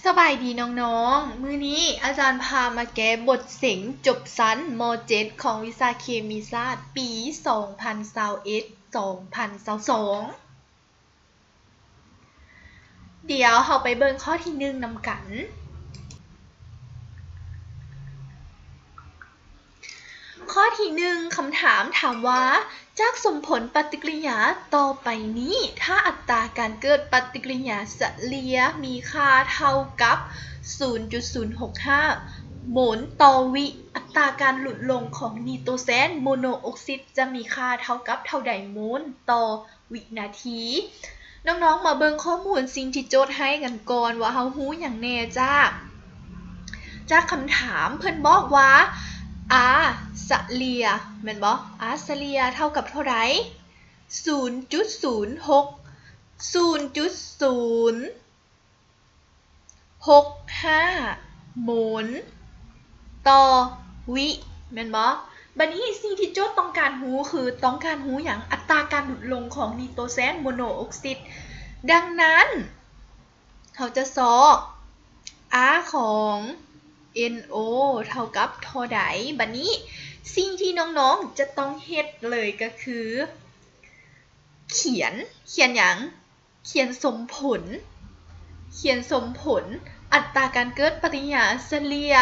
ສະບາຍດີນ້ອງໆ, ມື້ນີ້ອາຈານພາມາແກ້ບົດເສັງຈົບຊັ້ນ ມໍເຈັດ ຂອງວິຊາເຄມີສາດ ປີສອງພັນຊາວເອັດ ສອງພັນຊາວສອງ. ດຽວເຮົາໄປເບິ່ງຂໍ້ທີໜຶ່ງນຳກັນ. ຂໍ້ທີໜຶ່ງ ຄຳຖາມຖາມວ່າ ຈາກສົມຜົນປະຕິກິລິຍາຕໍ່ໄປນີ້ ຖ້າອັດຕາການເກີດປະຕິກິລິຍາສະເລ່ຍມີຄ່າເທົ່າກັບສູນຈຸດສູນຫົກຫ້າໂມນຕໍ່ວິ, ອັດຕາການຫຼຸດລົງຂອງນີໂຕແຊນໂມໂນອົກຊິດຈະມີຄ່າເທົ່າກັບເທົ່າໃດໂມນຕໍ່ ວິນາທີ. ນ້ອງໆ ມາເບິ່ງຂໍ້ມູນສິ່ງທີ່ໂຈດໃຫ້ກັນກ່ອນວ່າເຮົາຮູ້ຫຍັງແດ່ຈາກ ຈາກຄຳຖາມ. ເພິ່ນບອກວ່າ R ສະເລ່ຍ ແມ່ນບໍ່? R ສະເລ່ຍເທົ່າກັບເທົ່າໃດ? ສູນຈຸດສູນຫົກ ສູນຈຸດສູນ ຫົກຫ້າໂມນຕໍ່ວິ ແມ່ນບໍ່? ບັດນີ້ສິ່ງທີ່ໂຈດຕ້ອງການຮູ້ຄືຕ້ອງການຮູ້ຫຍັງ? ອັດຕາການຫຼຸດລົງຂອງນີໂຕແຊນໂມໂນອົກຊິດ. ດັ່ງນັ້ນ ເຮົາຈະຊອກ R ຂອງ NO ເທົ່າກັບເທົ່າໃດ? ບັດນີ້ສິ່ງທີ່ນ້ອງໆ ຈະຕ້ອງເຮັດເລີຍກໍຄື ຂຽນ, ຂຽນຫຍັງ? ຂຽນສົມຜົນ, ຂຽນສົມຜົນອັດຕາການເກີດປະຕິກິລິຍາສະເລ່ຍ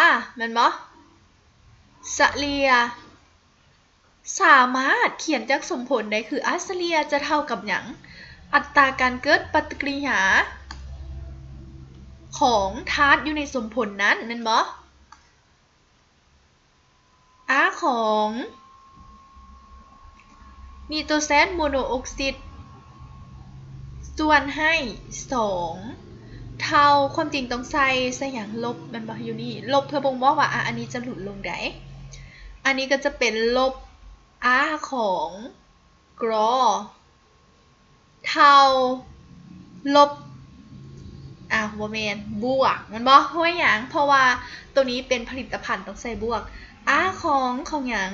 R ແມ່ນບໍ່? ສະເລ່ຍ ສາມາດຂຽນຈາກສົມຜົນໄດ້ຄື R ສະເລ່ຍຈະເທົ່າກັບຫຍັງ? ອັດຕາການເກີດປະຕິກິລິຍາຂອງທາດຢູ່ໃນສົມຜົນນັ້ນ ແມ່ນບໍ່? R ຂອງນີໂຕແຊນໂມໂນອົກຊິດ ສ່ວນໃຫ້ສອງ ເທົ່າ ຄວາມຈິງຕ້ອງໃສ່ ໃສ່ຫຍັງ? ລົບ ແມ່ນບໍ່? ຢູ່ນີ້ລົບເພື່ອບົ່ງບອກວ່າ ອາ ອັນນີ້ຈະຫຼຸດລົງໃດ. ອັນນີ້ກໍຈະເປັນລົບ R ຂອງ Gro ເທົ່າລົບ ອາ ບໍ່ແມ່ນ ບວກ ແມ່ນບໍ່? ເພາະຫຍັງ? ເພາະວ່າໂຕນີ້ເປັນຜະລິດຕະພັນຕ້ອງໃສ່ບວກ. R ຂອງ ຂອງຫຍັງ?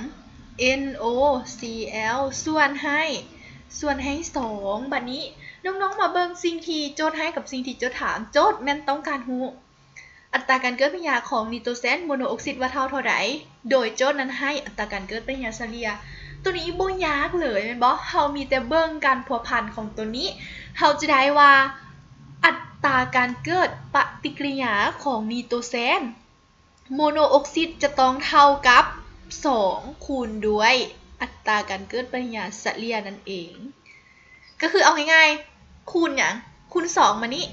NOCl ສ່ວນໃຫ້ ສ່ວນໃຫ້ສອງ. ບັດນີ້ນ້ອງໆ ມາເບິ່ງສິ່ງທີ່ໂຈດໃຫ້ກັບສິ່ງທີ່ໂຈດຖາມ. ໂຈດແມ່ນຕ້ອງການຮູ້ ອັດຕາການເກີດປະຕິກິລິຍາຂອງນີໂຕແຊນໂມໂນອົກຊິດວ່າເທົ່າເທົ່າໃດ, ໂດຍໂຈດນັ້ນໃຫ້ອັດຕາການເກີດປະຕິກິລິຍາສະເລ່ຍ. ໂຕນີ້ບໍ່ຍາກເລີຍແມ່ນບໍ່? ເຮົາມີແຕ່ເບິ່ງການພົວພັນຂອງໂຕນີ້, ເຮົາຈະໄດ້ວ່າອັດຕາການເກີດປະຕິກິລິຍາຂອງນີໂຕແຊນໂມໂນອົກຊິດຈະຕ້ອງເທົ່າກັບສອງຄູນດ້ວຍອັດຕາການເກີດປະຕິກິລິຍາສະເລ່ຍນັ້ນເອງ. ກໍຄືເອົາງ່າຍໆ ຄູນຫຍັງ? ຄູນສອງມານີ້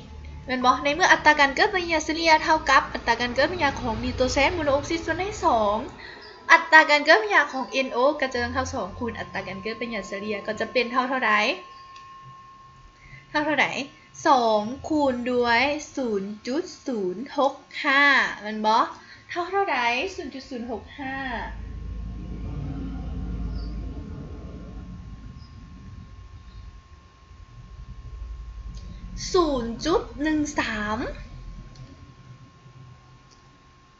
ແມ່ນບໍ່? ໃນເມື່ອອັດຕາການເກີດປະຕິກິລິຍາສະເລ່ຍເທົ່າກັບອັດຕາການເກີດປະຕິກິລິຍາຂອງນີໂຕແຊນໂມໂນອົກຊິດສ່ວນໃຫ້ສອງ, ອັດຕາການເກີດປະຕິກິລິຍາຄູນສອງ ອັດຕາການເກີດປະຕິກິລິຍາສະເລ່ຍກໍຈະເປັນເທົ່າເທົ່າໃດ? ເທົ່າເທົ່າໃດ? ສອງຄູນດ້ວຍສູນຈຸດສູນຫົກຫ້າ ແມ່ນບໍ່? ເທົ່າເທົ່າໃດ? ສູນຈຸດສູນຫົກຫ້າ ສູນຈຸດໜຶ່ງສາມ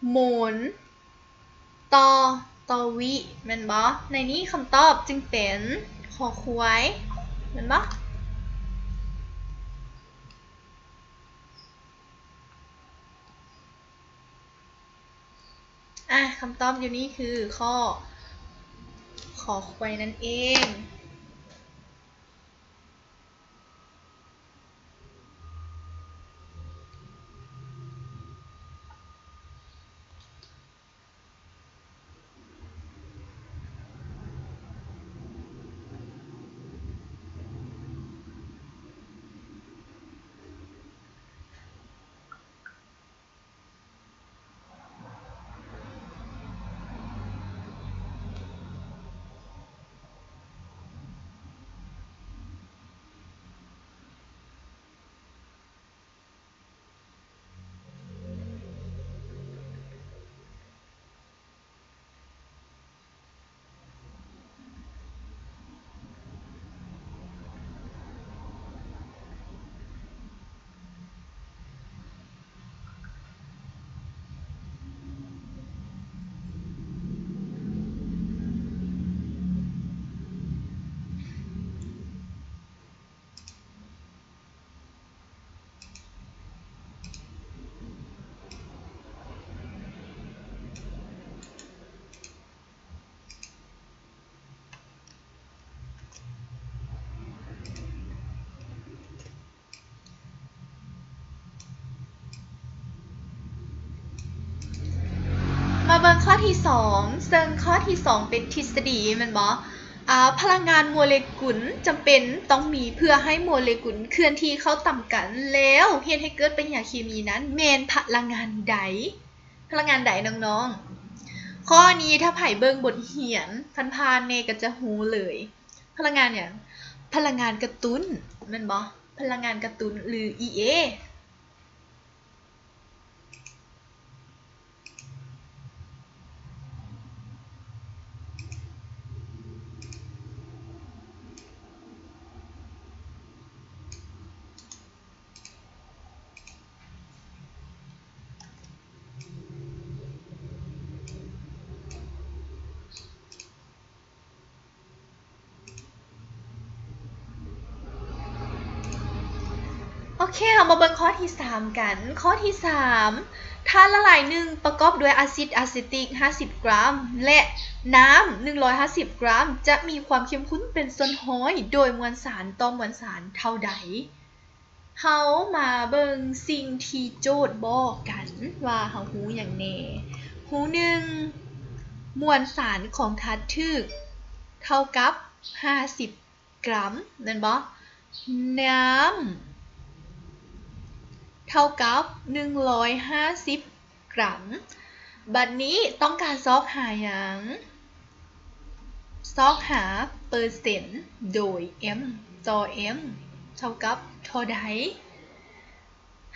ໂມນຕໍ່ ຕໍ່ວິ ແມ່ນບໍ່? ໃນນີ້ຄຳຕອບຈຶ່ງເປັນ ຄ ຄວາຍ ແມ່ນບໍ່? ອາ ຄຳຕອບຢູ່ນີ້ຄືຂໍ້ ຄ ຄວາຍ ນັ້ນເອງ. ເບິ່ງຂໍ້ທີສອງ ເຊິ່ງຂໍ້ທີສອງເປັນທິດສະດີແມ່ນບໍ່? ອາ ພະລັງງານໂມເລກຸນຈຳເປັນຕ້ອງມີເພື່ອໃຫ້ໂມເລກຸນເຄື່ອນທີ່ເຂົ້າຕາມກັນ ແລ້ວເຮັດໃຫ້ເກີດປະຕິກິລິຍາເຄມີນັ້ນແມ່ນພະລັງງານໃດ? ພະລັງງານໃດນ້ອງໆ? ຂໍ້ນີ້ຖ້າໃຜເບິ່ງບົດຮຽນຜ່ານໆແດ່ກໍຈະຮູ້ເລີຍ. ພະລັງງານຫຍັງ? ພະລັງງານກະຕຸ້ນແມ່ນບໍ່? ພະລັງງານກະຕຸ້ນ ຫຼື ອີ ເອ. ໂອເຄ ເຮົາມາເບິ່ງຂໍ້ທີສາມກັນ. ຂໍ້ທີສາມ ທາດລະລາຍໜຶ່ງປະກອບດ້ວຍອາຊິດອາຊິຕິກຫ້າສິບກຣາມ ແລະ ນ້ຳໜຶ່ງຮ້ອຍຫ້າສິບກຣາມ ຈະມີຄວາມເຂັ້ມຂຸ້ນເປັນສ່ວນຮ້ອຍໂດຍມວນສານຕໍ່ມວນສານເທົ່າໃດ? ເຮົາມາເບິ່ງສິ່ງທີ່ໂຈດບອກກັນວ່າເຮົາຮູ້ຫຍັງແດ່. ຮູ້ ໜຶ່ງ ມວນສານຂອງທາດຖືກເທົ່າກັບຫ້າສິບກຣາມ ແມ່ນບໍ່? ນ້ຳເທົ່າກັບໜຶ່ງຮ້ອຍຫ້າສິບ ກຣາມ. ບັດນີ້ຕ້ອງການຊອກຫາຫຍັງ? ຊອກຫາເປີເຊັນໂດຍ M ຕໍ່ M ເທົ່າກັບເທົ່າໃດ?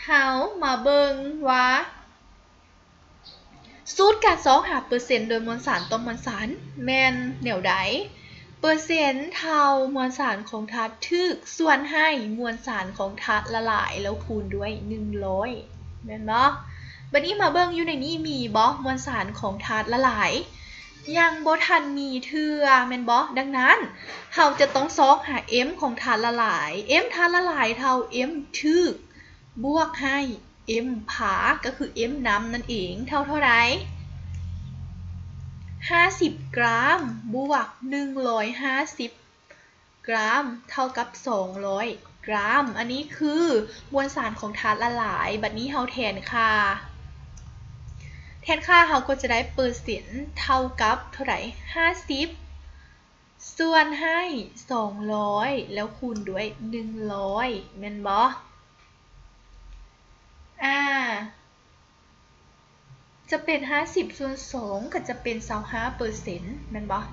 ເຮົາມາເບິ່ງວ່າ ສູດການຊອກຫາເປີເຊັນໂດຍມວນສານຕໍ່ມວນສານແມ່ນແນວໃດ? ເປີເຊັນເທົ່າມວນສານຂອງທາດຖືກສ່ວນໃຫ້ມວນສານຂອງທາດລະລາຍ ແລ້ວຄູນດ້ວຍໜຶ່ງຮ້ອຍ ແມ່ນບໍ່? ບັດນີ້ມາເບິ່ງຢູ່ໃນນີ້ມີບໍ່ ມວນສານຂອງທາດລະລາຍ? ຍັງບໍ່ທັນມີເທື່ອແມ່ນບໍ່? ດັ່ງນັ້ນ ເຮົາຈະຕ້ອງຊອກຫາ M ຂອງທາດລະລາຍ. M ທາດລະລາຍເທົ່າ M ຖືກບວກໃຫ້ M ພາ ກໍຄື M ນຳນັ້ນເອງ ເທົ່າເທົ່າໃດ? ຫ້າສິບກຣາມ ບວກໜຶ່ງຮ້ອຍຫ້າສິບກຣາມ ເທົ່າກັບສອງຮ້ອຍກຣາມ. ອັນນີ້ຄືມວນສານຂອງທາດລະລາຍ. ບັດນີ້ເຮົາແທນຄ່າ ແທນຄ່າເຮົາກໍຈະໄດ້ເປີເຊັນເທົ່າກັບເທົ່າໃດ? ຫ້າສິບ ສ່ວນໃຫ້ສອງຮ້ອຍ ແລ້ວຄູນດ້ວຍໜຶ່ງຮ້ອຍ ແມ່ນບໍ່? ອາ ຈະເປັນຫ້າສິບສ່ວນສອງ ກໍຈະເປັນຊາວຫ້າເປີເຊັນ ແມ່ນບໍ່?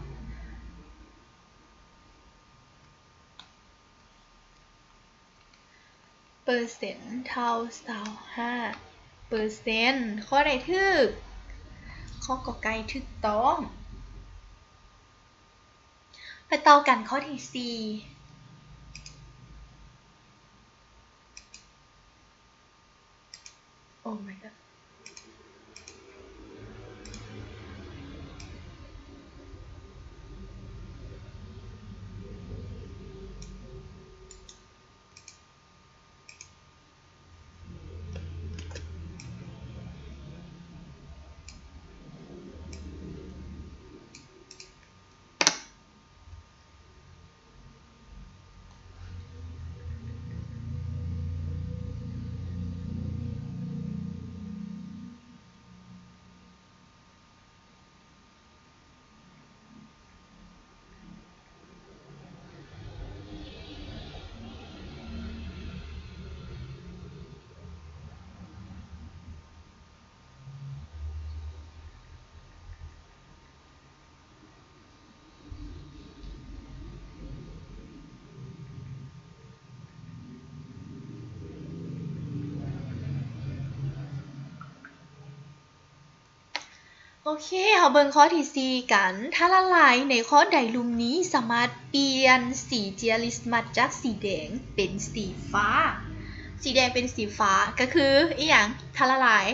ເປີເຊັນເທົ່າຊາວຫ້າເປີເຊັນ. ຂໍ້ໃດຖືກ? ຂໍ້ ກ ໄກ່ ຖືກຕ້ອງ. ໄປຕໍ່ກັນຂໍ້ທີສີ່. Oh my god. ໂອເຄ ເຮົາເບິ່ງຂໍ້ທີສີ່ກັນ. ທາດລະລາຍໃນຂໍ້ໃດລຸ່ມນີ້ສາມາດປ່ຽນສີເຈຍລິສມັດຈາກສີແດງເປັນສີຟ້າ? ສີແດງເປັນສີຟ້າ ກໍຄືອີ່ຫຍັງ? ທາດລະລາຍ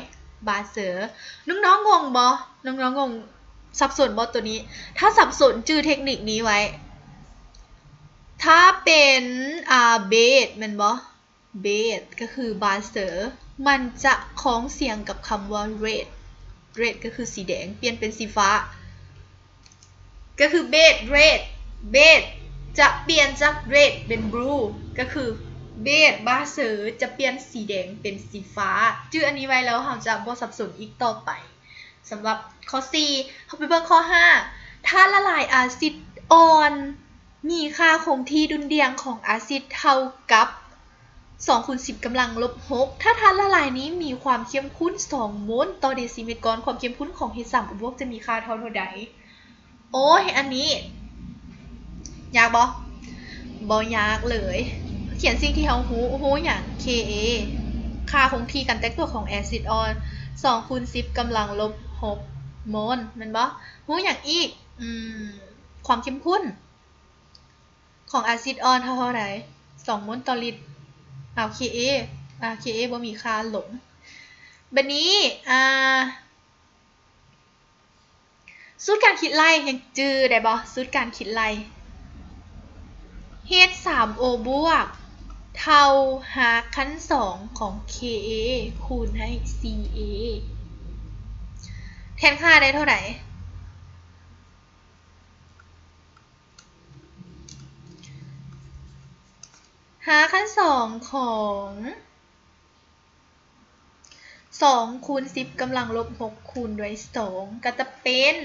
ບາເຊີ. ນ້ອງໆງົງບໍ່? ນ້ອງໆງົງ ສັບສົນບໍ່ໂຕນີ້? ຖ້າສັບສົນຈື່ເທັກນິກນີ້ໄວ້. ຖ້າເປັນ ອາ ເບສແມ່ນບໍ່? ເບສກໍຄືບາເຊີ ມັນຈະຄ້ອງສຽງກັບຄຳວ່າເຣດ. ເຣດກໍຄືສີແດງ ປ່ຽນເປັນສີຟ້າ ກໍຄືເບສເຣດ. ເບສຈະປ່ຽນຈາກເຣດເປັນບລູ ກໍຄືເບສບາເຊີຈະປ່ຽນສີແດງເປັນສີຟ້າ. ຈື່ອັນນີ້ໄວ້ແລ້ວ ເຮົາຈະບໍ່ສັບສົນອີກຕໍ່ໄປ. ສຳລັບຂໍ້ສີ່ ເຮົາໄປເບິ່ງຂໍ້ຫ້າ ຖ້າລະລາຍອາຊິດອ່ອນ ມີຄ່າຄົງທີ່ດຸ່ນດ່ຽງຂອງອາຊິດເທົ່າກັບສອງຄູນສິບກຳລັງລົບຫົກ ຖ້າທາດລະລາຍນີ້ມີຄວາມເຂັ້ມຂຸ້ນສອງໂມນຕໍ່ເດຊິເມັດກ້ອນ ຄວາມເຂັ້ມຂຸ້ນຂອງເຫດສາມໂອບວກຈະມີຄ່າເທົ່າເທົ່າໃດ? ໂອ້ຍ ອັນນີ້ຍາກບໍ່? ບໍ່ຍາກເລີຍ. ຂຽນສິ່ງທີ່ເຮົາຮູ້, ຮູ້ຫຍັງ? ເຄເອ ຄ່າຄົງທີ່ການແຕກຕົວຂອງອາຊິດອ່ອນ ສອງຄູນສິບກຳລັງລົບຫົກໂມນ ແມ່ນບໍ່? ຮູ້ຫຍັງອີກ? ອືມ ຄວາມເຂັ້ມຂຸ້ນຂອງອາຊິດອ່ອນເທົ່າເທົ່າໃດ? ສອງໂມນຕໍ່ລິດ. ເອົາ ເຄເອ ອາ ເຄເອ ບໍ່ມີຄ່າລົງ. ບັດນີ້ ອາ ສູດການຄິດໄລ່ ຍັງຈື່ໄດ້ບໍ່? ສູດການຄິດໄລ່ ເຫດສາມໂອບວກ ເທົ່າຮາກຂັ້ນສອງຂອງເຄເອ ຄູນໃຫ້ຊີເອ ແທນຄ່າໄດ້ເທົ່າໃດ? ຮາກຂັ້ນສອງຂອງ ສອງຄູນສິບກຳລັງລົບຫົກຄູນດ້ວຍສອງ ກໍຈະເປັນ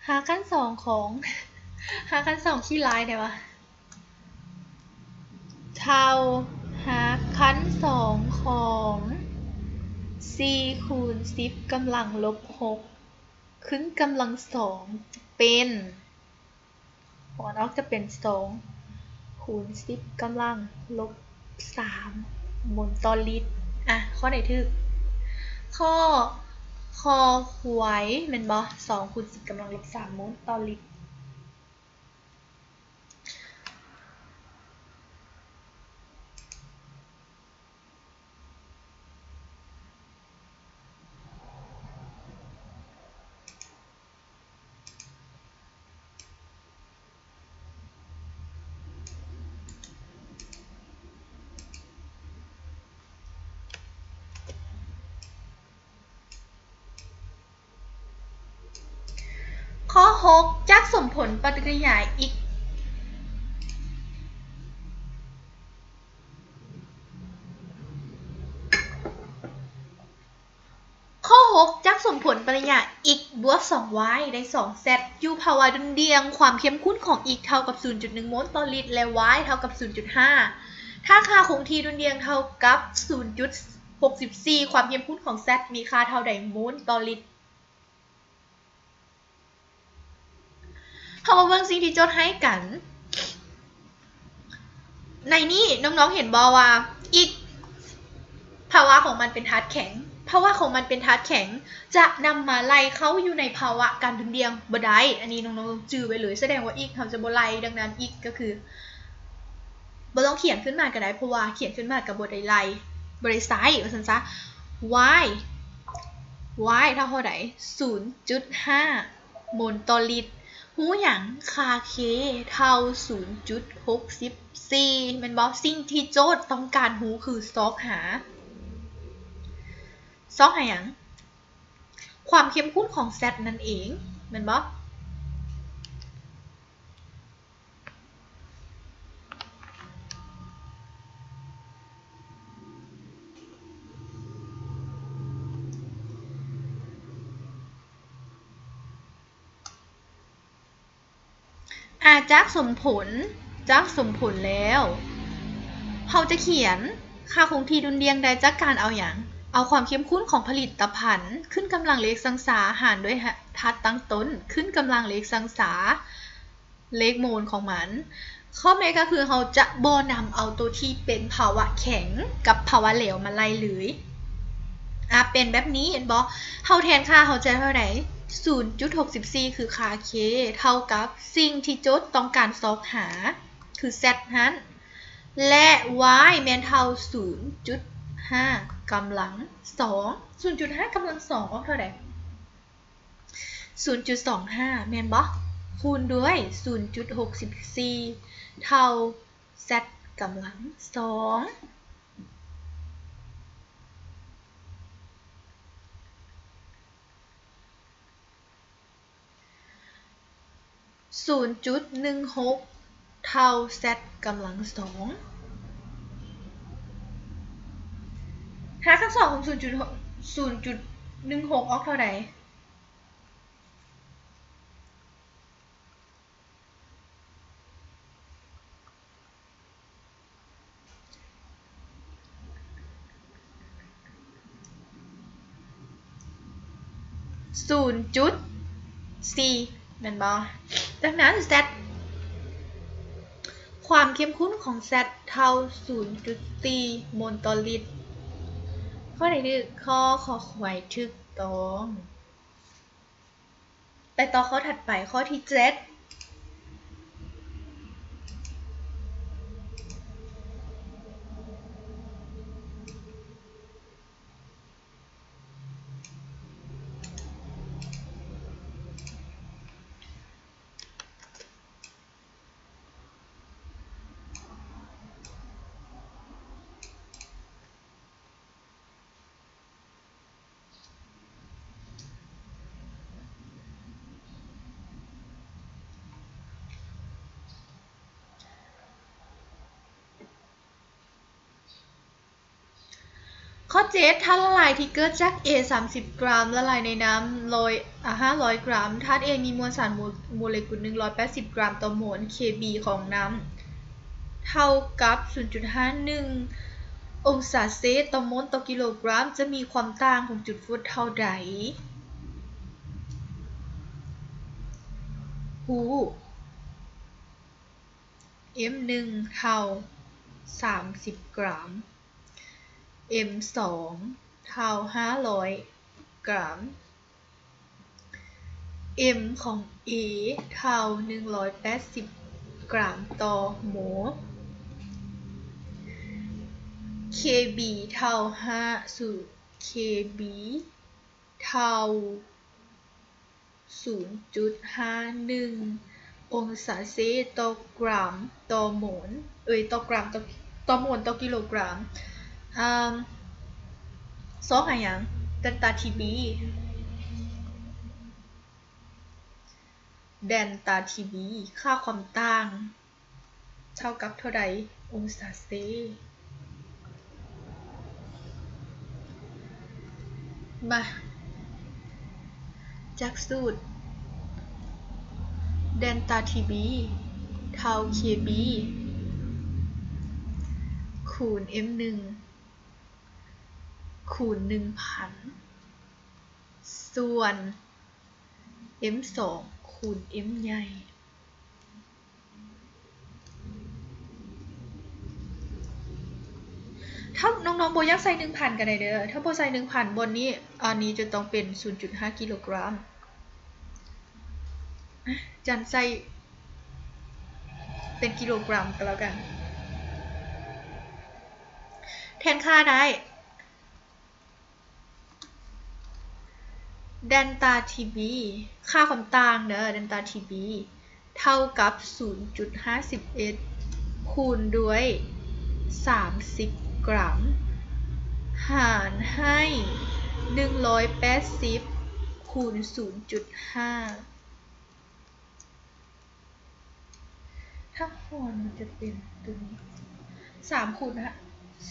ຮາກຂັ້ນສອງຂອງ ຮາກຂັ້ນສອງຂີ້ຮ້າຍແທ້ວະ ເທົ່າຮາກຂັ້ນສອງຂອງສີ່ຄູນສິບກຳລັງລົບຫົກຂຶ້ນກຳລັງສອງ ເປັນ ຜອນອອກຈະເປັນສອງຄູນສິບກຳລັງລົບສາມໂມນຕໍ່ລິດ. ອະ ຂໍ້ໃດຖືກ? ຂໍ້ ຄ ຄວາຍ ແມ່ນບໍ່? ສອງຄູນສິບກຳລັງລົບສາມໂມນຕໍ່ລິດ. ຂໍ້ຫົກ ຈາກສົມຜົນປະຕິກິລິຍາອິກ ຂໍ້ຫົກ ຈາກສົມຜົນປະລິຍາອິກບວກສອງວາຍ ໄດ້ສອງແຊັດ ຢູ່ພາວະດຸ່ນດ່ຽງ ຄວາມເຂັ້ມຂຸ້ນຂອງອິກເທົ່າກັບສູນຈຸດໜຶ່ງໂມນຕໍ່ລິດ ແລະ ວາຍເທົ່າກັບສູນຈຸດຫ້າ ຖ້າຄ່າຄົງທີ່ດຸ່ນດ່ຽງເທົ່າກັບສູນຈຸດຫົກສິບສີ່ ຄວາມເຂັ້ມຂຸ້ນຂອງແຊັດມີຄ່າເທົ່າໃດໂມນຕໍ່ລິດ? ເຮົາມາເບິ່ງສິ່ງທີ່ໂຈດໃຫ້ກັນ. ໃນນີ້ນ້ອງໆເຫັນບໍ່ວ່າອິກ ພາວະຂອງມັນເປັນທາດແຂງ, ພາວະຂອງມັນເປັນທາດແຂງ ຈະນຳມາໄລ່ເຂົ້າຢູ່ໃນພາວະການດຸ່ນດ່ຽງບໍ່ໄດ້. ອັນນີ້ນ້ອງໆຕ້ອງຈື່ໄວ້ເລີຍ, ສະແດງວ່າອິກເຮົາຈະບໍ່ໄລ່, ດັ່ງນັ້ນອິກກໍຄືບໍ່ຕ້ອງຂຽນຂຶ້ນມາກໍໄດ້, ເພາະວ່າຂຽນຂຶ້ນມາກໍບໍ່ໄດ້ໄລ່, ບໍ່ໄດ້ໃຊ້ ວ່າຊັ້ນຊະ. ວາຍ ວາຍເທົ່າເທົ່າໃດ? ສູນຈຸດຫ້າ ໂມນຕໍ່ລິດ. ຮູ້ຫຍັງ? ຄ່າ K ເທົ່າສູນຈຸດຫົກສິບສີ່ ແມ່ນບໍ່? ສິ່ງທີ່ໂຈດຕ້ອງການຮູ້ຄືຊອກຫາ, ຊອກຫາຫຍັງ? ຄວາມເຂັ້ມຂຸ້ນຂອງ Z ນັ້ນເອງ ແມ່ນບໍ່? ອາ ຈາກສົມຜົນ, ຈາກສົມຜົນແລ້ວ ເຮົາຈະຂຽນຄ່າຄົງທີ່ດຸ່ນດ່ຽງໄດ້ຈາກການເອົາຫຍັງ? ເອົາຄວາມເຂັ້ມຂຸ້ນຂອງຜະລິດຕະພັນຂຶ້ນກຳລັງເລກສັງສາ ຫານດ້ວຍທາດຕັ້ງຕົ້ນຂຶ້ນກຳລັງເລກສັງສາ ເລກໂມນຂອງມັນ. ຂໍ້ແມ້ກໍຄືເຮົາຈະບໍ່ນຳເອົາໂຕທີ່ເປັນພາວະແຂງກັບພາວະແຫຼວມາໄລ່ເລີຍ. ອາ ເປັນແບບນີ້ແມ່ນບໍ່? ເຮົາແທນຄ່າເຮົາຈະເທົ່າໃດ? ສູນຈຸດຫົກສິບສີ່ ຄືຄ່າ K ເທົ່າກັບສິ່ງທີ່ໂຈດຕ້ອງການຊອກຫາ ຄື Z ຫັ້ນ ແລະ Y ແມ່ນເທົ່າສູນຈຸດຫ້າກຳລັງສອງ. ສູນຈຸດຫ້າກຳລັງສອງອອກເທົ່າໃດ? ສູນຈຸດສອງຫ້າ ແມ່ນບໍ່? ຄູນດ້ວຍສູນຈຸດຫົກສິບສີ່ ເທົ່າ Z ກຳລັງສອງ ສູນຈຸດໜຶ່ງຫົກ ເທົ່າ Z ກຳລັງສອງ. ຮາກຂັ້ນສອງຂອງສູນຈຸດຫົກ ສູນຈຸດ ໜຶ່ງຫົກອອກເທົ່າໃດ? ສູນຈຸດສີ່ ແມ່ນບໍ່? ດັ່ງນັ້ນ Z ຄວາມເຂັ້ມຂຸ້ນຂອງ Z ເທົ່າສູນຈຸດສີ່ໂມນຕໍ່ລິດ. ຂໍ້ໃດຖືກ? ຂໍ້ ຄ ຄວາຍ ຖືກຕ້ອງ. ໄປຕໍ່ຂໍ້ຖັດໄປ, ຂໍ້ທີເຈັດ. ຂໍ້ເຈັດ, ທາດລະລາຍທີ່ເກີດຈາກ A ສາມສິບກຣາມ ລະລາຍໃນນ້ຳຮ້ອຍ ອາ ຫ້າຮ້ອຍກຣາມ. ທາດ A ມີມວນສານໂມ ໂມເລກຸນໜຶ່ງຮ້ອຍແປດສິບກຣາມຕໍ່ໂມນ, K B ຂອງນ້ຳເທົ່າກັບສູນຈຸດຫ້າໜຶ່ງອົງສາເຊນຕໍ່ໂມນຕໍ່ກິໂລກຣາມ, ຈະມີຄວາມຕ່າງຂອງຈຸດຟົດເທົ່າໃດ? ຮູ້ M ໜຶ່ງເທົ່າສາມສິບກຣາມ, M ສອງເທົ່າຫ້າຮ້ອຍກຣາມ, M ຂອງ A ເທົ່າໜຶ່ງຮ້ອຍແປດສິບກຣາມຕໍ່ໂມ, K B ເທົ່າຫ້າ ສູນ K B ເທົ່າ ສູນຈຸດຫ້າໜຶ່ງອົງສາເຊນຕໍ່ກຣາມຕໍ່ໂມນ ເອີຍ ຕໍ່ກຣາມຕໍ່ ຕໍ່ໂມນຕໍ່ກິໂລກຣາມ. ອາ ຊອກຫາຫຍັງ? ແດນຕາ T B ແດນຕາ T B ຄ່າຄວາມຕ່າງ ເທົ່າກັບເທົ່າໃດອົງສາເຊນ? ມາ ຈາກສູດ ແດນຕາ T B ເທົ່າ K B ຄູນ M ໜຶ່ງ ຄູນ ໜຶ່ງພັນ ສ່ວນ M ສອງ ຄູນ M ໃຫຍ່. ຖ້ານ້ອງໆບໍ່ຢາກໃສ່ໜຶ່ງພັນກໍໄດ້ເດີ, ຖ້າບໍ່ໃສ່ໜຶ່ງພັນບ່ອນນີ້ ອັນນີ້ຈະຕ້ອງເປັນສູນຈຸດຫ້າກິໂລກຣາມ. ຈັນໃສ່ເປັນກິໂລກຣາມກໍແລ້ວກັນ, ແທນຄ່າໄດ້. ແດນຕາ T B ຄ່າຄວາມຕ່າງເດີ ແດນຕາ T B ເທົ່າກັບສູນຈຸດຫ້າສິບເອັດ ຄູນດ້ວຍສາມສິບກຣາມ ຫານໃຫ້ໜຶ່ງຮ້ອຍແປດສິບ ຄູນສູນຈຸດຫ້າ. ຖ້າຫອນມັນຈະເປັນຕົວນີ້ ສາມຄູນ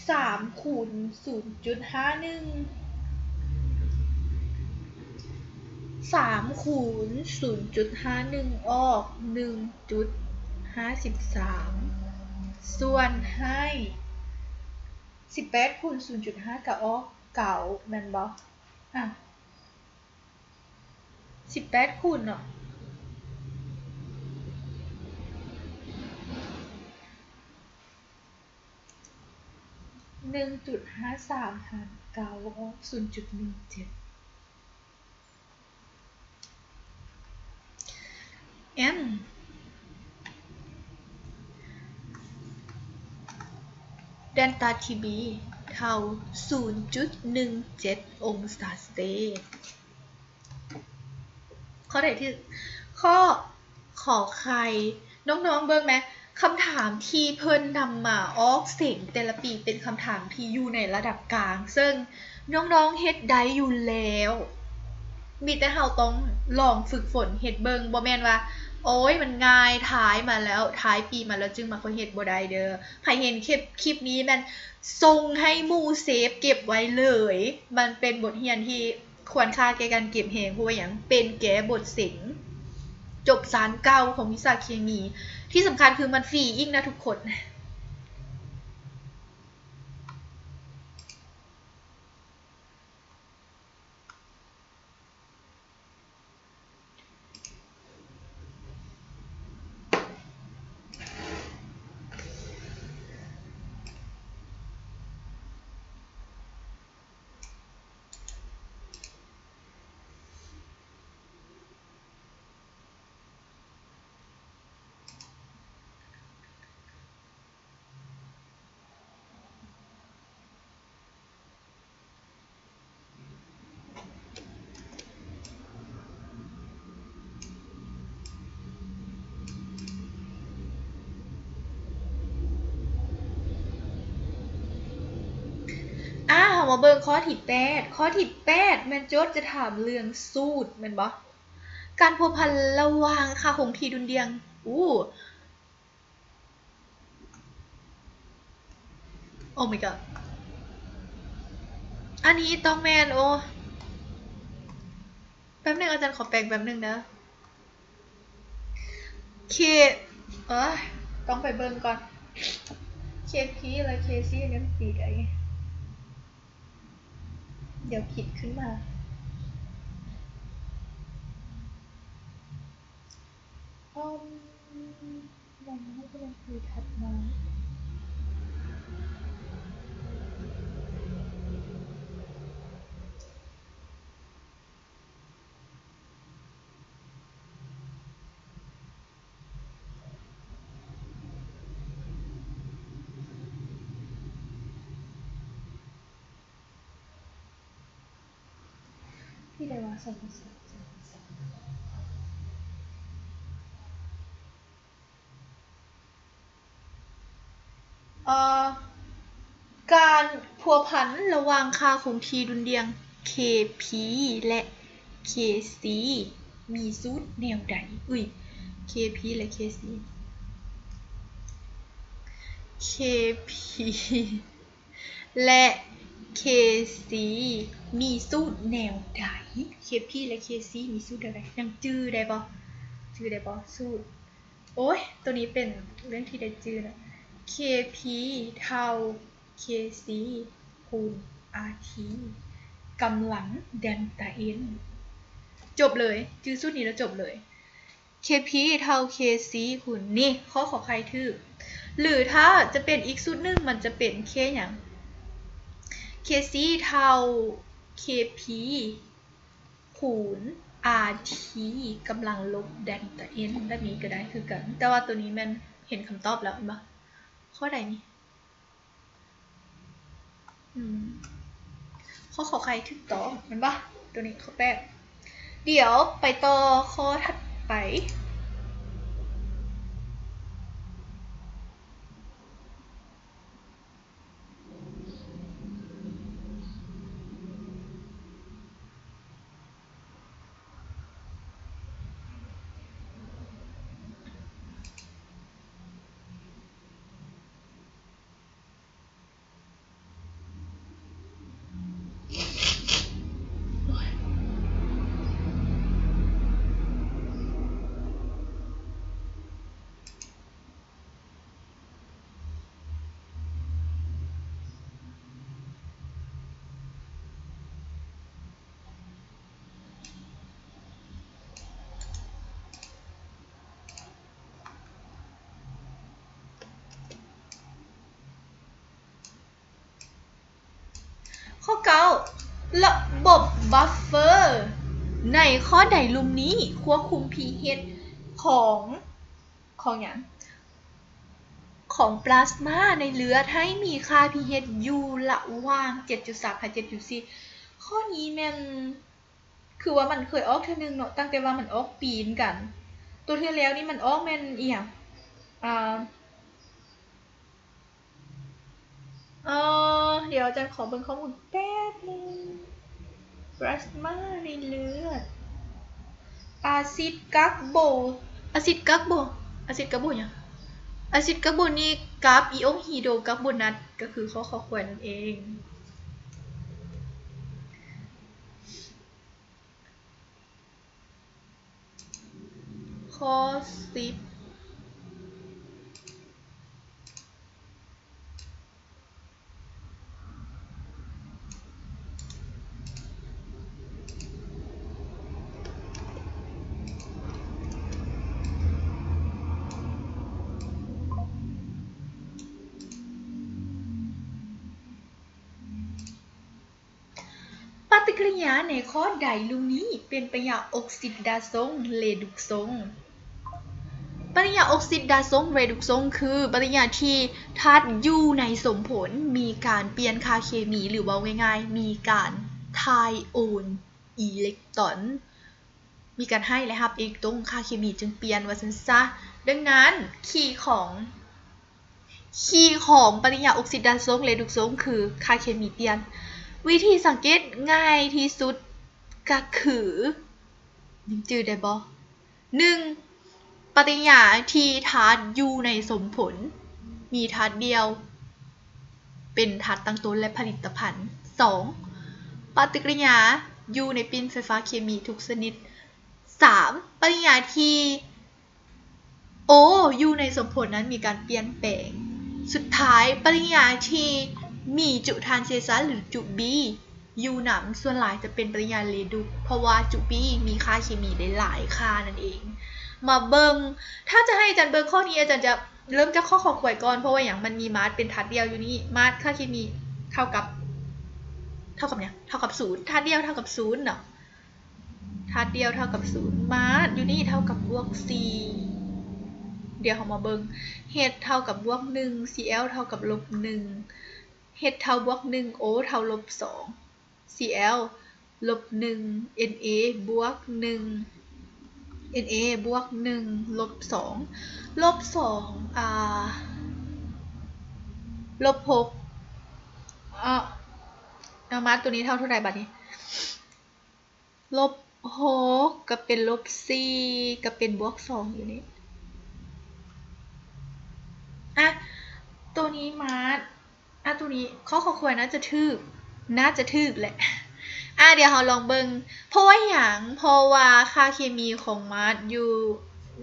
ສາມຄູນສູນຈຸດຫ້າໜຶ່ງ ສາມຄູນສູນຈຸດຫ້າໜຶ່ງອອກໜຶ່ງຈຸດຫ້າສິບສາມ ສ່ວນໃຫ້ສິບແປດຄູນສູນຈຸດຫ້າກໍອອກເກົ້າ ແມ່ນບໍ່? ອາ ສິບແປດຄູນເນາະ ໜຶ່ງຈຸດຫ້າສາມຫານເກົ້າອອກສູນຈຸດໜຶ່ງເຈັດ M ແດນຕາ T B ເທົ່າສູນຈຸດໜຶ່ງເຈັດອົງສາເຊນ. ຂໍ້ໃດຖືກ? ຂໍ້ ຂໍໄຂ່. ນ້ອງໆເບິ່ງແມະ ຄຳຖາມທີ່ເພິ່ນນຳມາອອກເສັງແຕ່ລະປີເປັນຄຳຖາມທີ່ຢູ່ໃນລະດັບກາງ, ເຊິ່ງນ້ອງໆເຮັດໄດ້ຢູ່ແລ້ວ, ມີແຕ່ເຮົາຕ້ອງລອງຝຶກຝົນເຮັດເບິ່ງ. ບໍ່ແມ່ນວ່າ ໂອ້ຍ ມັນງ່າຍ, ທ້າຍມາແລ້ວ, ທ້າຍປີມາແລ້ວຈຶ່ງມາຄ່ອຍເຮັດ, ບໍ່ໄດ້ເດີ້. ໃຜເຫັນຄລິບ, ຄລິບນີ້ແມ່ນສົ່ງໃຫ້ໝູ່ເຊບເກັບໄວ້ເລີຍ. ມັນເປັນບົດຮຽນທີ່ ຄວນຄ່າແກ່ການເກັບແຮງ ເພາະວ່າຫຍັງ? ເປັນແກ້ບົດເສັງ ຈົບຊັ້ນເກົ້າຂອງວິຊາເຄມີ. ທີ່ສຳຄັນຄືມັນຟຣີອີກນະທຸກຄົນ. ອາ ເຮົາມາເບິ່ງຂໍ້ທີແປດ. ຂໍ້ທີແປດແມ່ນໂຈດຈະຖາມເລື່ອງສູດແມ່ນບໍ່? ການພົວພັນລະຫວ່າງຄ່າຄົງທີ່ດຸ່ນດ່ຽງ. ອູ້ Oh my god ອັນນີ້ຕ້ອງແມ່ນ ໂອ້ ແປັບໜຶ່ງ ອາຈານຂໍແປງແປັບໜຶ່ງເດີ. ເຄ ເອີຍ ຕ້ອງໄປເບິ່ງກ່ອນ ເຄພີ ແລະ ເຄຊີ ມັນປີໃດ? ດຽວຄິດຂຶ້ນມາ. ອືມ ແບ່ງໃຫ້ເປັນອັນທີຖັດມາ. ທີ່ໄດ້ວ່າສອງພັນຊາວ ສອງພັນຊາວ ເອີ ການພົວພັນລະຫວ່າງຄ່າຄົງທີ່ດຸ່ນດ່ຽງ ເຄພີ ແລະ ເຄຊີ ມີສູດແນວໃດ? ອຸ້ຍ ເຄພີ ແລະ ເຄຊີ ເຄພີ ແລະ ເຄຊີ ມີສູດແນວໃດ? ເຄພີ ແລະ ເຄຊີ ມີສູດແນວໃດ? ຍັງຈື່ໄດ້ບໍ່? ຈື່ໄດ້ບໍ່? ສູດ ໂອ້ຍ ໂຕນີ້ເປັນເລື່ອງທີ່ໄດ້ຈື່ນະ ເຄພີ ເທົ່າ ເຄຊີ ຄູນ ອາທີ ກຳລັງ ເດນຕາເອັນ ຈົບເລີຍ. ຈື່ສູດນີ້ແລ້ວຈົບເລີຍ. ເຄພີ ເທົ່າ ເຄຊີ ຄູນ ນີ້ ຂໍ້ ຂໍໄຂ່ ຖືກ. ຫຼືຖ້າຈະເປັນອີກສູດໜຶ່ງ ມັນຈະເປັນ ເຄ ຫຍັງ? ເຄຊີ ເທົ່າ ເຄພີ ຄູນ ອາທີ ກຳລັງລົບ ເດນຕາເອັນ ແບບນີ້ກໍໄດ້ຄືກັນ. ແຕ່ວ່າໂຕນີ້ແມ່ນເຫັນຄຳຕອບແລ້ວ ເຫັນບໍ່? ຂໍ້ໃດນີ້? ອືມ ຂໍ້ ຂໍໄຂ່ ຖືກຕ້ອງແມ່ນບໍ່? ໂຕນີ້ຂໍ້ແປດ. ດຽວໄປຕໍ່ຂໍ້ຖັດໄປ. ຂໍ້ເກົ້າ ລະບົບບັບເຟີໃນຂໍ້ໃດລຸ່ມນີ້ຄວບຄຸມ pH ຂອງ ຂອງຫຍັງ? ຂອງປລາສມາໃນເລືອດໃຫ້ມີຄ່າ pH ຢູ່ລະຫວ່າງ ເຈັດຈຸດສາມ ຫາ ເຈັດຈຸດສີ່. ຂໍ້ນີ້ແມ່ນ ຄືວ່າມັນເຄີຍອອກເທື່ອໜຶ່ງເນາະ ຕັ້ງແຕ່ວ່າມັນອອກປີນກັນ. ໂຕເທື່ອແລ້ວນີ້ມັນອອກແມ່ນອີ່ຫຍັງ? ອ່າ ເອີ ດຽວອາຈານຂໍເບິ່ງຂໍ້ມູນແປັບໜຶ່ງ. ປລາສມາໃນເລືອດ ອາຊິດກາກໂບ ອາຊິດກາກໂບ ອາຊິດກາກໂບຫຍັງ? ອາຊິດກາກໂບນິກກັບອີອົງຮີໂດກາກໂບນັດ ກໍຄືຂໍ້ ຂໍ ຄວນນັ້ນເອງ. ຂໍ້ສິບ ປະຕິກິລິຍາໃນຂໍ້ໃດລຸ່ມນີ້ເປັນປະຕິກິລິຍາອົກຊິດາຊົງ ເຣດຸກຊົງ? ປະຕິກິລິຍາອົກຊິດາຊົງ ເຣດຸກຊົງ ຄືປະຕິກິລິຍາທີ່ທາດຢູ່ໃນສົມຜົນມີການປ່ຽນຄ່າເຄມີ ຫຼື ເວົ້າງ່າຍໆ ມີການຖ່າຍໂອນອີເລັກຕຣອນ ມີການໃຫ້ ແລະ ຮັບອີເລັກຕຣອນ ຄ່າເຄມີຈຶ່ງປ່ຽນວ່າຊັ້ນຊະ. ດັ່ງນັ້ນ ຄີຂອງ ຄີຂອງປະຕິກິລິຍາອົກຊິດາຊົງ ເຣດຸກຊົງ ຄືຄ່າເຄມີປ່ຽນ. ວິທີສັງເກດງ່າຍທີ່ສຸດກະຄື ຍັງຈື່ໄດ້ບໍ່? ໜຶ່ງ ປະຕິກິລິຍາທີ່ທາດຢູ່ໃນສົມຜົນມີທາດດ່ຽວ ເປັນທາດຕັ້ງຕົ້ນ ແລະ ຜະລິດຕະພັນ. ສອງ ປະຕິກິລິຍາຢູ່ໃນປິ່ນໄຟຟ້າເຄມີທຸກຊະນິດ. ສາມ ປະຕິກິລິຍາທີ່ໂອຢູ່ໃນສົມຜົນນັ້ນມີການປ່ຽນແປງ. ສຸດທ້າຍ ປະຕິກິລິຍາທີ່ມີຈຸທານເສຍສັດ ຫຼື ຈຸບີຢູ່ນຳ ສ່ວນຫຼາຍຈະເປັນປະຕິກິລິຍາເຣດຸກ ເພາະວ່າຈຸບີມີຄ່າເຄມີໄດ້ຫຼາຍຄ່ານັ້ນເອງ. ມາເບິ່ງ ຖ້າຈະໃຫ້ອາຈານເບິ່ງຂໍ້ນີ້ ອາຈານຈະເລີ່ມຈາກຂໍ້ຄອຄວາຍກ່ອນ ເພາະວ່າຫຍັງ? ມັນມີມາດເປັນທາດດ່ຽວຢູ່ນີ້ ມາດຄ່າເຄມີເທົ່າກັບ ເທົ່າກັບຫຍັງ? ເທົ່າກັບສູນ ທາດດ່ຽວເທົ່າກັບສູນເນາະ. ທາດດ່ຽວເທົ່າກັບສູນ ມາດຢູ່ນີ້ເທົ່າກັບບວກສີ່. ດຽວເຮົາມາເບິ່ງ H ເທົ່າກັບບວກໜຶ່ງ Cl ເທົ່າກັບລົບໜຶ່ງ H ເທົ່າບວກໜຶ່ງ O ເທົ່າລົບສອງ Cl ລົບໜຶ່ງ Na ບວກໜຶ່ງ Na ບວກໜຶ່ງ ລົບສອງ ລົບສອງ ອ່າ ລົບຫົກ ເອົາ ເອົາມາຕົວນີ້ເທົ່າເທົ່າໃດບາດນີ້? ລົບຫົກ ກໍເປັນລົບສີ່ ກໍເປັນບວກສອງຢູ່ນີ້. ອະ ໂຕນີ້ມາດ ອະ ໂຕນີ້ ຂໍ້ຄວາຍໜ້າຈະຖືກ ໜ້າຈະຖືກແຫຼະ. ອະ ດຽວເຮົາລອງເບິ່ງ ເພາະວ່າຫຍັງ? ເພາະວ່າຄ່າເຄມີຂອງມາດຢູ່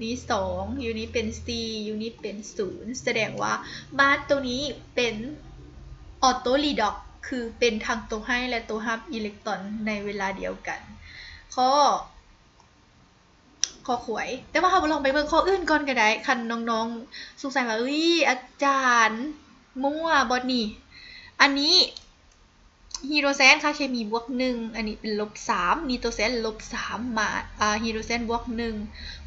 ນີ້ສອງ ຢູ່ນີ້ເປັນສີ່ ຢູ່ນີ້ເປັນສູນ ສະແດງວ່າມາດໂຕນີ້ເປັນ ອໍໂຕຣີດອກ ຄືເປັນທັງໂຕໃຫ້ ແລະ ໂຕຮັບອີເລັກຕຣອນໃນເວລາດຽວກັນ. ຂໍ້ ຂໍ້ຄວາຍ ແຕ່ວ່າເຮົາລອງໄປເບິ່ງຂໍ້ອື່ນກ່ອນກໍໄດ້ ຄັນນ້ອງໆສົງໄສວ່າ ເອີຍ ອາຈານມົ້ວບໍ່ນີ້? ອັນນີ້ ຮີໂດຣແຊນ ຄ່າເຄມີບວກໜຶ່ງ ອັນນີ້ເປັນລົບສາມ ນີໂຕແຊນລົບສາມ ມາ ອ່າ ຮີໂດຣແຊນບວກໜຶ່ງ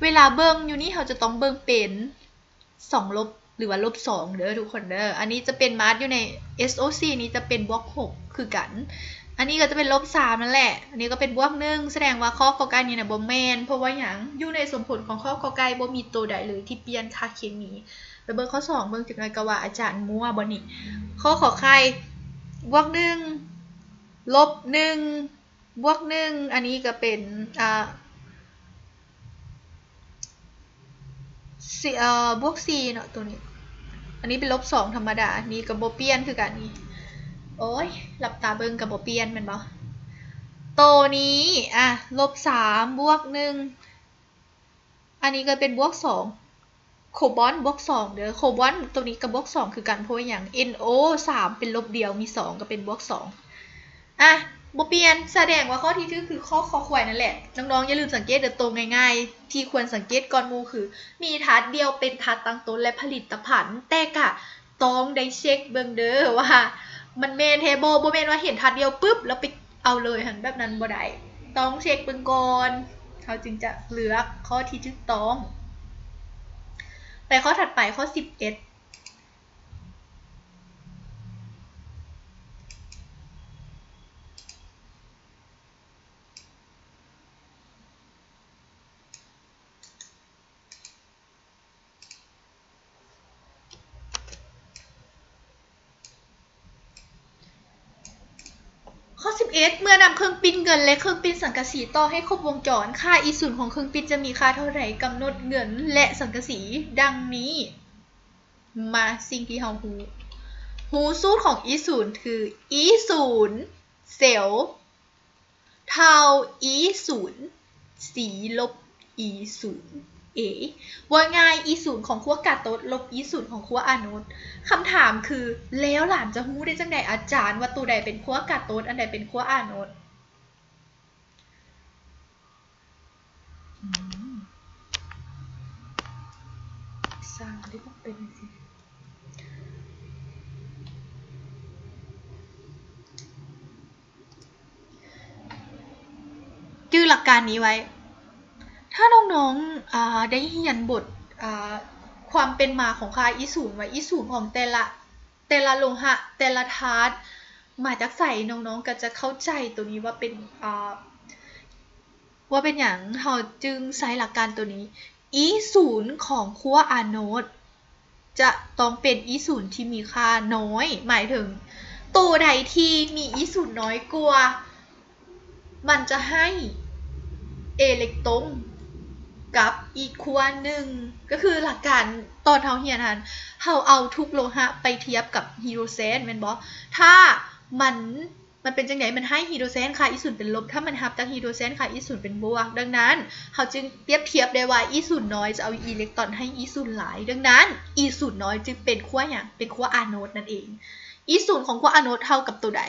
ເວລາເບິ່ງຢູ່ນີ້ ເຮົາຈະຕ້ອງເບິ່ງເປັນ ສອງລົບ ຫຼືວ່າລົບສອງເດີທຸກຄົນເດີ. ອັນນີ້ຈະເປັນມາດຢູ່ໃນ SO4 ນີ້ຈະເປັນບວກຫົກຄືກັນ ອັນນີ້ກໍຈະເປັນລົບສາມນັ້ນແຫຼະ ອັນນີ້ກໍເປັນບວກໜຶ່ງ ສະແດງວ່າຂໍ້ ກ ໄກ່ນີ້ນະບໍ່ແມ່ນ ເພາະວ່າຫຍັງ? ຢູ່ໃນສົມຜົນຂອງຂໍ້ ກ ໄກ່ບໍ່ມີໂຕໃດເລີຍທີ່ປ່ຽນຄ່າເຄມີ. ໄປເບິ່ງຂໍ້ສອງເບິ່ງຈັກໜ້ອຍ ກໍວ່າອາຈານມົ້ວບໍ່ນີ້? ຂໍ້ ຂໍໄຂ່ ບວກໜຶ່ງ ລົບໜຶ່ງ ບວກໜຶ່ງ ອັນນີ້ກໍເປັນ ອ່າ ສີ່ ເອີ ບວກສີ່ເນາະ ໂຕນີ້ ອັນນີ້ເປັນລົບສອງທຳມະດາ ນີ້ກໍບໍ່ປ່ຽນຄືກັນນີ້ ໂອ້ຍ ຫຼັບຕາເບິ່ງກໍບໍ່ປ່ຽນແມ່ນບໍ່? ໂຕນີ້ ອ່າ ລົບສາມ ບວກໜຶ່ງ ອັນນີ້ກໍເປັນບວກສອງ ໂຄບອນບວກສອງເດີ ໂຄບອນໂຕນີ້ກໍບວກສອງຄືກັນ ເພາະວ່າຫຍັງ? NO ສາມ ເປັນລົບດຽວ ມີສອງກໍເປັນບວກສອງ ອະ ບໍ່ປ່ຽນ ສະແດງວ່າຂໍ້ທີ່ຖືກຄືຂໍ້ ຂໍຄວາຍ ນັ້ນແຫຼະ. ນ້ອງໆຢ່າລືມສັງເກດເດີ ໂຕງ່າຍໆທີ່ຄວນສັງເກດກ່ອນໝູ່ຄື ມີທາດດ່ຽວເປັນທາດຕັ້ງຕົ້ນ ແລະ ຜະລິດຕະພັນ ແຕ່ກະ ຕ້ອງໄດ້ເຊັກເບິ່ງເດີວ່າມັນແມ່ນແທ້ບໍ່ ບໍ່ແມ່ນວ່າເຫັນທາດດ່ຽວປຶບ ແລ້ວໄປເອົາເລີຍຫັ້ນ ແບບນັ້ນບໍ່ໄດ້ ຕ້ອງເຊັກເບິ່ງກ່ອນ ເຮົາຈຶ່ງຈະເລືອກຂໍ້ທີ່ຖືກຕ້ອງ. ໄປຂໍ້ຖັດໄປ ຂໍ້ສິບເອັດ. ຂໍ້ສິບເອັດ ເມື່ອນຳເຄື່ອງປິ່ນເງິນ ແລະ ເຄື່ອງປິ່ນສັງກະສີຕໍ່ໃຫ້ຄົບວົງຈອນ, ຄ່າ E ສູນຂອງເຄື່ອງປິ່ນຈະມີຄ່າເທົ່າໃດ? ກຳນົດເງິນ ແລະ ສັງກະສີດັ່ງນີ້. ມາ ສິ່ງທີ່ເຮົາຮູ້. ຮູ້ສູດຂອງ E ສູນ ຄື E ສູນ ເຊວ ເທົ່າ E ສູນ C ລົບ E ສູນ A ເວົ້າງ່າຍ E ສູນຂອງຂົ້ວກາໂຕດລົບ E ສູນຂອງຂົ້ວອາໂນດ. ຄຳຖາມຄື ແລ້ວຫຼານຈະຮູ້ໄດ້ຈັ່ງໃດ ອາຈານ ວ່າໂຕໃດເປັນຂົ້ວກາໂຕດ ອັນໃດເປັນຂົ້ວອາໂນດ? ອືມ ສ້າງໄດ້ບໍ່ເປັນຈັ່ງຊີ້. ຈື່ຫຼັກການນີ້ໄວ້. ຖ້ານ້ອງໆ ອາ ໄດ້ຮຽນບົດ ອາ ຄວາມເປັນມາຂອງຄ່າ E ສູນ ວ່າ E ສູນຂອງແຕ່ລະ ແຕ່ລະໂລຫະ ແຕ່ລະທາດມາຈາກໃສ, ນ້ອງໆ ກໍຈະເຂົ້າໃຈໂຕນີ້ວ່າເປັນ ອາ ວ່າເປັນຫຍັງເຮົາຈຶ່ງໃຊ້ຫຼັກການໂຕນີ້. E ສູນຂອງຂົ້ວອາໂນດຈະຕ້ອງເປັນ E ສູນທີ່ມີຄ່ານ້ອຍ, ໝາຍເຖິງໂຕໃດທີ່ມີ E ສູນນ້ອຍກວ່າ ມັນຈະໃຫ້ເອເລັກຕຣົນກັບອີກຂົ້ວໜຶ່ງ. ກໍຄືຫຼັກການຕອນເຮົາຮຽນຫັ້ນ ເຮົາເອົາທຸກໂລຫະໄປທຽບກັບຮີໂດຣເຊນແມ່ນບໍ່? ຖ້າມັນ ມັນເປັນຈັ່ງໃດ? ມັນໃຫ້ຮີໂດຣເຊນຄ່າ E ສູນເປັນລົບ, ຖ້າມັນຮັບຈາກຮີໂດຣເຊນຄ່າ E ສູນເປັນບວກ. ດັ່ງນັ້ນ ເຮົາຈຶ່ງປຽບທຽບໄດ້ວ່າ E ສູນນ້ອຍຈະເອົາອີເລັກຕຣອນໃຫ້ E ສູນຫຼາຍ. ດັ່ງນັ້ນ E ສູນນ້ອຍຈຶ່ງເປັນຂົ້ວຫຍັງ? ເປັນຂົ້ວອາໂນດນັ້ນເອງ. E ສູນຂອງຂົ້ວອາໂນດເທົ່າກັບໂຕໃດ?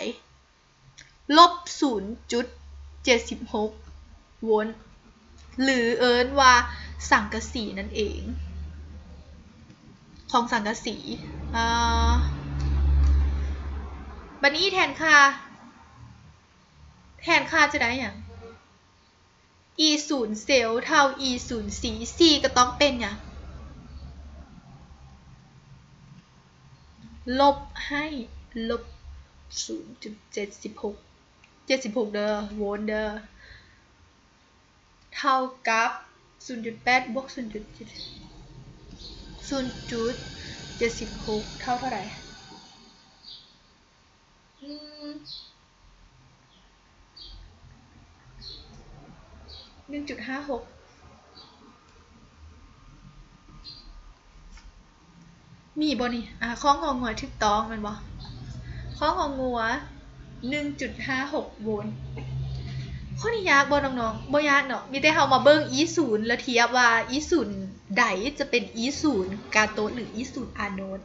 ລົບສູນຈຸດເຈັດສິບຫົກໂວນ ຫຼື ເອີ້ນວ່າສັງກະສີນັ້ນເອງ ຂອງສັງກະສີ. ອາ ບັດນີ້ແທນຄ່າ ແທນຄ່າຈະໄດ້ຫຍັງ? E ສູນເຊວເທົ່າ E ສູນ C, C ກໍຕ້ອງເປັນຫຍັງ? ລົບໃຫ້ລົບສູນຈຸດເຈັດສິບຫົກ ເຈັດສິບຫົກເດີ ໂວນເດີ ເທົ່າກັບສູນຈຸດແປດບວກສູນຈຸດເຈັດ ສູນຈຸດເຈັດສິບຫົກເທົ່າເທົ່າໃດ? ອືມ ໜຶ່ງຈຸດຫ້າຫົກ ມີບໍ່ນີ້? ອາ ຂໍ້ງໍງວຖືກຕ້ອງແມ່ນບໍ່? ຂໍ້ງໍງວ ໜຶ່ງຈຸດຫ້າຫົກໂວນ. ຂໍ້ນີ້ຍາກບໍ່ນ້ອງໆ? ບໍ່ຍາກເນາະ, ມີແຕ່ເຮົາມາເບິ່ງ E ສູນ ແລ້ວທຽບວ່າ E ສູນໃດຈະເປັນ E ສູນກາໂຕດ ຫຼື E ສູນອາໂນດ.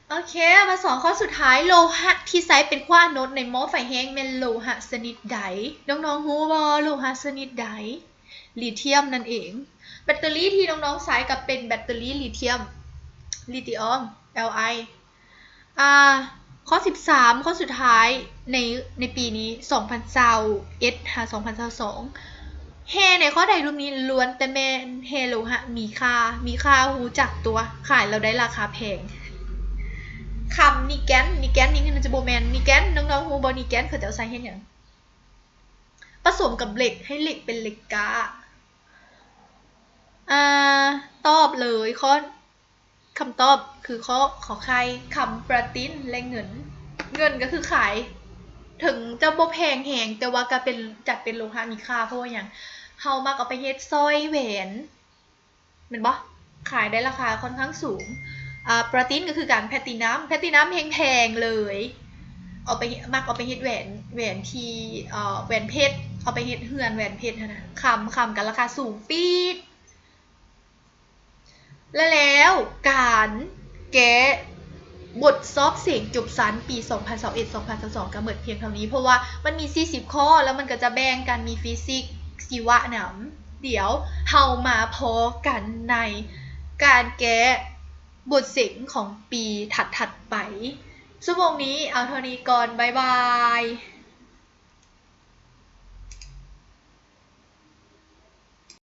ໂອເຄ ມາສອງຂໍ້ສຸດທ້າຍ, ໂລຫະທີ່ໃຊ້ເປັນຂົ້ວອາໂນດໃນໝໍ້ໄຟແຫ້ງແມ່ນໂລຫະຊະນິດໃດ? ນ້ອງໆ ຮູ້ບໍ່ ໂລຫະຊະນິດໃດ? ລີທຽມນັ້ນເອງ. ແບັດເຕີຣີທີ່ນ້ອງໆໃຊ້ກໍເປັນແບັດເຕີຣີລີທຽມ ລິທິອອມ Li. ອາ ຂໍ້ສິບສາມ ຂໍ້ສຸດທ້າຍໃນ ໃນປີນີ້ ສອງພັນຊາວເອັດ ຫາ ສອງພັນຊາວສອງ. ແຮ່ໃນຂໍ້ໃດຮູບນີ້ລ້ວນແຕ່ແມ່ນແຮ່ໂລຫະມີຄ່າ, ມີຄ່າຮູ້ຈັກຕົວະ, ຂາຍແລ້ວໄດ້ລາຄາແພງ. ຄຳນີແກນ, ນີແກນນີ້ຄືຈະບໍ່ແມ່ນນີແກນ, ນ້ອງໆຮູ້ບໍ່ນີແກນເຂົາເຈົ້າໃຊ້ເຮັດຫຍັງ? ປະສົມກັບເຫຼັກ ໃຫ້ເຫຼັກເປັນເຫຼັກກ້າ. ອາ ຕອບເລີຍ ຂໍ້ ຄຳຕອບຄືຂໍ້ ຂໍໄຂ່ ຄຳ ປາຕິນ ແລະ ເງິນ. ເງິນກໍຄືຂາຍ ເຖິງຈະບໍ່ແພງແຮງ ແຕ່ວ່າກໍເປັນ ຈັດເປັນໂລຫະມີຄ່າ. ເພາະວ່າຫຍັງ? ເຮົາມັກເອົາໄປເຮັດສ້ອຍ ແຫວນ ແມ່ນບໍ່? ຂາຍໄດ້ລາຄາຄ່ອນຂ້າງສູງ. ອາ ປາຕິນກໍຄືກັນ ແພລດຕິນຳ, ແພລດຕິນຳແຮງແພງເລີຍ ເອົາໄປ ມັກເອົາໄປເຮັດແຫວນ ແຫວນທີ່ ເອີ ແຫວນເພັດ ເອົາໄປເຮັດເຮືອນແຫວນເພັດຫັ້ນນະ. ຄຳ ຄຳກໍລາຄາສູງປີດ. ແລະ ແລ້ວການແກ້ບົດສອບເສັງຈົບຊັ້ນປີສອງພັນຊາວເອັດ ສອງພັນຊາວສອງ ກໍໝົດພຽງເທົ່ານີ້ ເພາະວ່າມັນມີສີ່ສິບຂໍ້ ແລ້ວມັນກໍຈະແບ່ງກັນມີຟີຊິກ ຊີວະນຳ. ດຽວເຮົາມາພໍ້ກັນໃນການແກ້ບົດເສັງຂອງປີຖັດໆໄປ. ຊົ່ວໂມງນີ້ເອົາເທົ່ານີ້ກ່ອນ. ບາຍບາຍ.